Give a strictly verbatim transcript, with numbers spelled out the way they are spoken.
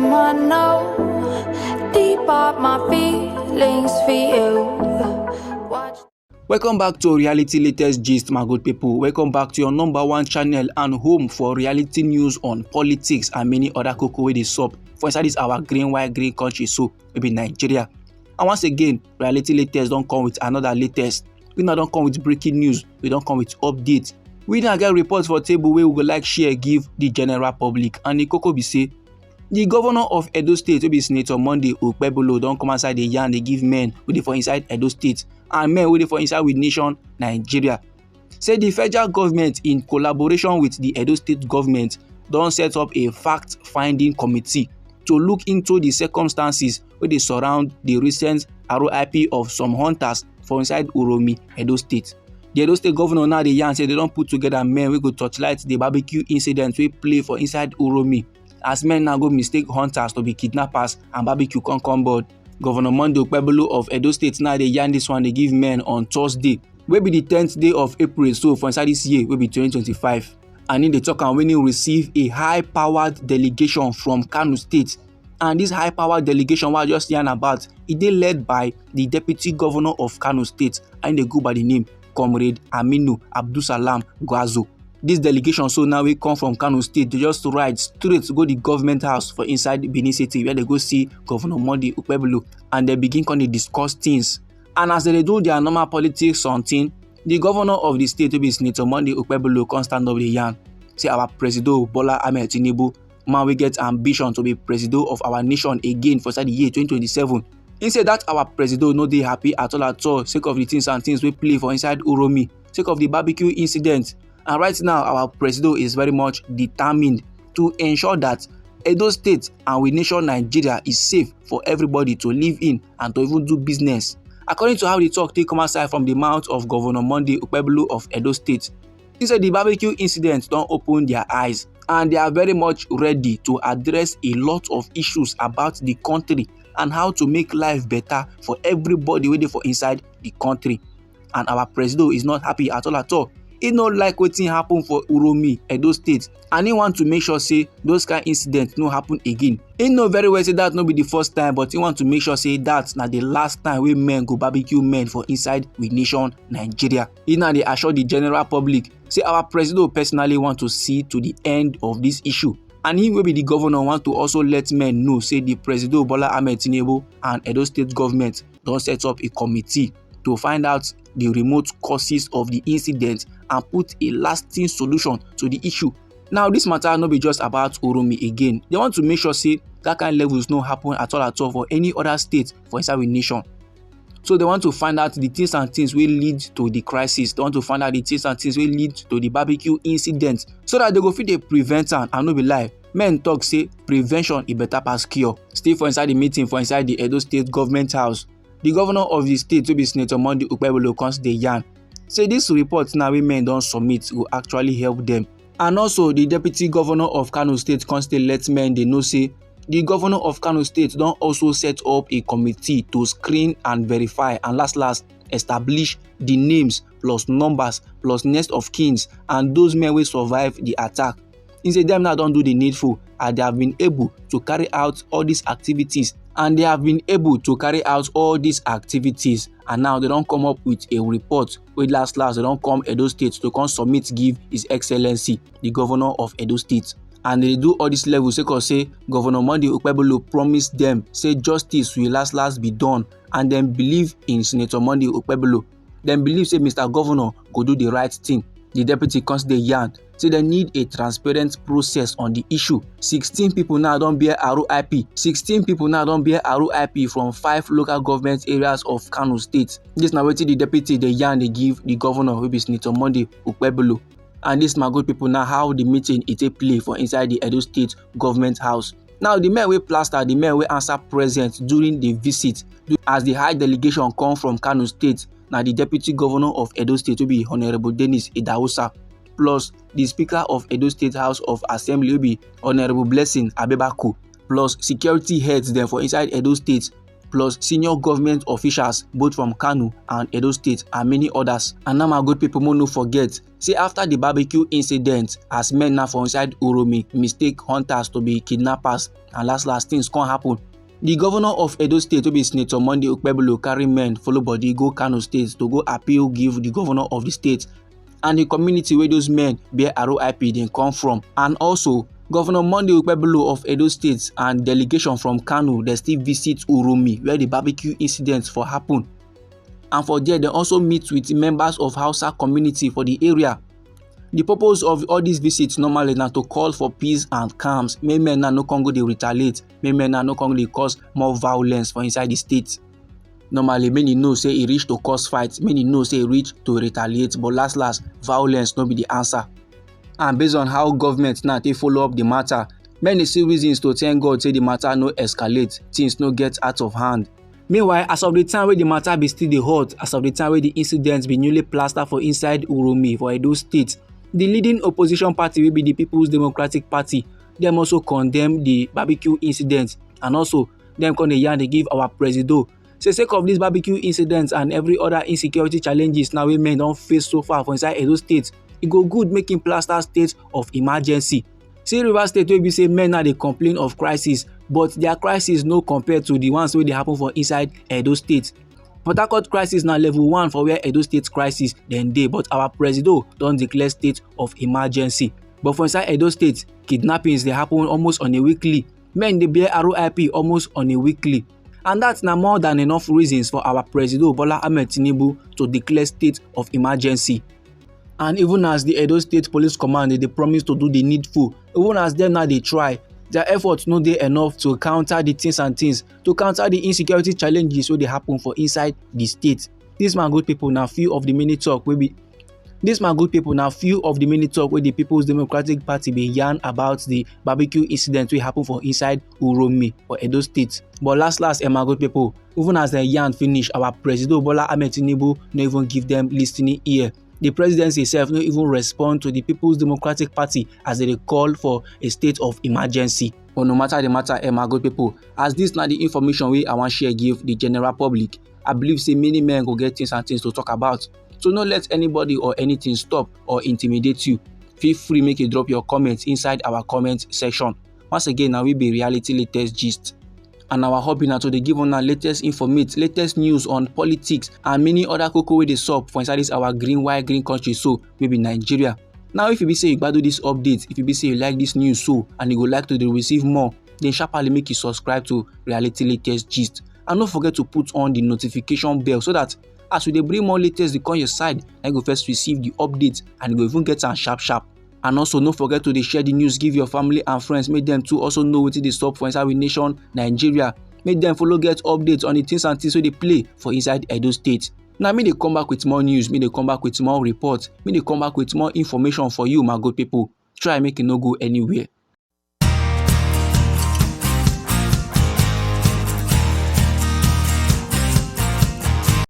I know deep up my feelings for you. Watch. Welcome back to Reality Latest Gist, my good people. Welcome back to your number one channel and home for reality news on politics and many other koko wey dey sup for inside this our green, white, green country, so maybe Nigeria. And once again, Reality Latest don come with another latest. We now don come with breaking news. We don come with update. We now get report for table wey we go like share give the general public. And the koko be say, the governor of Edo State, wey be Senator Monday Okpebholo, don come outside dey yarn, dey give men wey dey for inside Edo State and men wey dey for inside we nation Nigeria. Say the federal government, in collaboration with the Edo State government, don set up a fact-finding committee to look into the circumstances wey dey surround the recent R I P of some hunters for inside Uromi, Edo State. The Edo State governor now dey yarn say they don put together men wey go torchlight the barbecue incident wey play for inside Uromi, as men now go mistake hunters to be kidnappers and barbecue come come board. Governor Monday Okpebholo of Edo State now dey yarn this one, dey give men on Thursday, wey be the tenth day of April, so for inside this year, wey be twenty twenty-five. And he dey talk am when he receive a high-powered delegation from Kano State. And this high-powered delegation wey I just yarn about, e dey led by the deputy governor of Kano State, and e dey go by the name Comrade Aminu Abdulsalam Gwazo. This delegation so now wey come from Kano State, they just ride straight go the government house for inside Benin City, where they go see Governor Monday Okpebholo, and they begin come dey discuss things. And as they dey do their normal politics something, the governor of the state, wey be Senator Monday Okpebholo, come stand up dey yarn say our Presido Bola Ahmed Tinubu, man wey get ambition to be Presido of our nation again for inside the year twenty twenty-seven. He say that our Presido no dey happy at all at all sake of the things and things wey play for inside Uromi, sake of the barbecue incident. And right now, our Presido is very much determined to ensure that Edo State and we nation Nigeria is safe for everybody to live in and to even do business. According to how the talk take come outside from the mouth of Governor Monday Okpebholo of Edo State, he said the barbecue incident don open their eyes and they are very much ready to address a lot of issues about the country and how to make life better for everybody wey dey for inside the country. And our Presido is not happy at all at all. He no like wetin happen for Uromi, Edo State, and he want to make sure say those kind incidents no happen again. He know very well say that no be the first time, but he want to make sure say that na the last time wey men go barbecue men for inside we nation Nigeria. He now dey assure the general public say our Presido personally want to see to the end of this issue. And he wey be the governor want to also let men know say the Presido Bola Ahmed Tinubu and Edo State government don set up a committee to find out the remote causes of the incident and put a lasting solution to the issue. Now, this matter no be just about Uromi again. They want to make sure say that kind levels no happen at all at all for any other state for inside we nation. So they want to find out the things and things wey lead to the crisis. They want to find out the things and things wey lead to the barbecue incident, so that they go fit dey prevent am. And no be lie, men talk say prevention e better pass cure. Still for inside the meeting for inside the Edo State government house, the governor of the state, wey be Senator Monday Okpebholo, come dey yarn say this report now wey men don submit go actually help them. And also, the deputy governor of Kano State come still let men dey know say the governor of Kano State don also set up a committee to screen and verify and last last establish the names plus numbers plus next of kins and those men wey survive the attack. He say dem now don do the needful and they have been able to carry out all these activities, and they have been able to carry out all these activities, and now they don come up with a report wey last last they don come Edo State to come submit give His Excellency the governor of Edo State. And they do all this level sake of say Governor Monday Okpebholo promise them say justice will last last be done, and dem believe in Senator Monday Okpebholo. Dem believe say Mister Governor go do the right thing. The deputy come dey yarn say dem need a transparent process on the issue. Sixteen people now don bear R I P. Sixteen people now don bear R I P from five local government areas of Kano State. This na wetin the deputy dey yarn dey give the governor, wey be Senator Monday Okpebholo. And this, my good people, na how the meeting e take play for inside the Edo State government house. Now, the men wey plaster, the men wey answer present during the visit, as the high delegation come from Kano State, na the deputy governor of Edo State, wey be Honorable Dennis Idahosa, plus the speaker of Edo State House of Assembly, wey be Honorable Blessing Abebako, plus security heads dem for inside Edo State, plus senior government officials both from Kano and Edo State and many others. And now, my good people, make no forget say after the barbecue incident, as men now for inside Uromi mistake hunters to be kidnappers, and last last things come happen. The governor of Edo State, wey be Senator Monday Okpebholo, carry men follow body go Kano State to go appeal give the governor of the state and the community where those men bear R O I P then come from. And also, Governor Monday Okpebholo of Edo State and delegation from Kano, they still visit Uromi, where the barbecue incident for happen. And for there, they also meet with members of Hausa community for the area. The purpose of all these visits normally na to call for peace and calms. Make men now no come go dey retaliate. Make men now no come go dey cause more violence for inside the state. Normally, many know say e reach to cause fight. Many know say e reach to retaliate. But last last, violence no be the answer. And based on how government now take follow up the matter, many see reasons to thank God say the matter no escalate, things no get out of hand. Meanwhile, as of the time wey the matter be still dey hot, as of the time wey the incident be newly plastered for inside Uromi for Edo State, the leading opposition party, wey be the People's Democratic Party, dem also condemn the barbecue incident, and also dem come dey yarn dey give our presido say sake of this barbecue incident and every other insecurity challenges now wey men don face so far for inside Edo State, e go good make im plaster state of emergency. See Rivers State, wey be say men now dey complain of crisis, but their crisis no compare to the ones wey dey happen for inside Edo State. Port Harcourt crisis na level one for where Edo State crisis dem dey, but our presido don declare state of emergency. But for inside Edo State, kidnappings dey happen almost on a weekly. Men dey bear R O I P almost on a weekly. And that's na more than enough reasons for our presido Bola Ahmed Tinubu to declare state of emergency. And even as the Edo State Police Command dey promise to do the needful, even as dem now dey try, their efforts no dey enough to counter the things and things, to counter the insecurity challenges wey dey happen for inside the state. This, my good people, na few of the many talk wey be this, my good people, na few of the many talk wey the People's Democratic Party bin yarn about the barbecue incident wey happen for inside Uromi for Edo State. But last last, eh, my good people, even as dem yarn finish, our Presido Bola Ahmed Tinubu no even give them listening ear. The presidency itself no even respond to the People's Democratic Party as they dey call for a state of emergency. But no matter the matter, eh, my good people, as this na the information wey I wan share give the general public, I believe say many men go get things and things to talk about. So no let anybody or anything stop or intimidate you. Feel free make you drop your comments inside our comment section. Once again, na we be Reality Latest Gist. And our hobby na to dey give una latest informate, latest news on politics and many other koko wey dey sup for inside this our green, white, green country so, wey be Nigeria. Now, if you be say you gbadu this update, if you be say you like this news so, and you go like to dey receive more, then sharply make you subscribe to Reality Latest Gist. And no forget to put on the notification bell so that as we dey bring more latest dey come your side, na you go first receive the update and you go even get am sharp sharp. And also, no forget to dey share the news give your family and friends, make them too also know wetin dey sup for inside we nation, Nigeria. Make them follow get updates on the things and things wey dey play for inside Edo State. Now, me dey come back with more news, me dey come back with more report, me dey come back with more information for you, my good people. Try make you no go anywhere.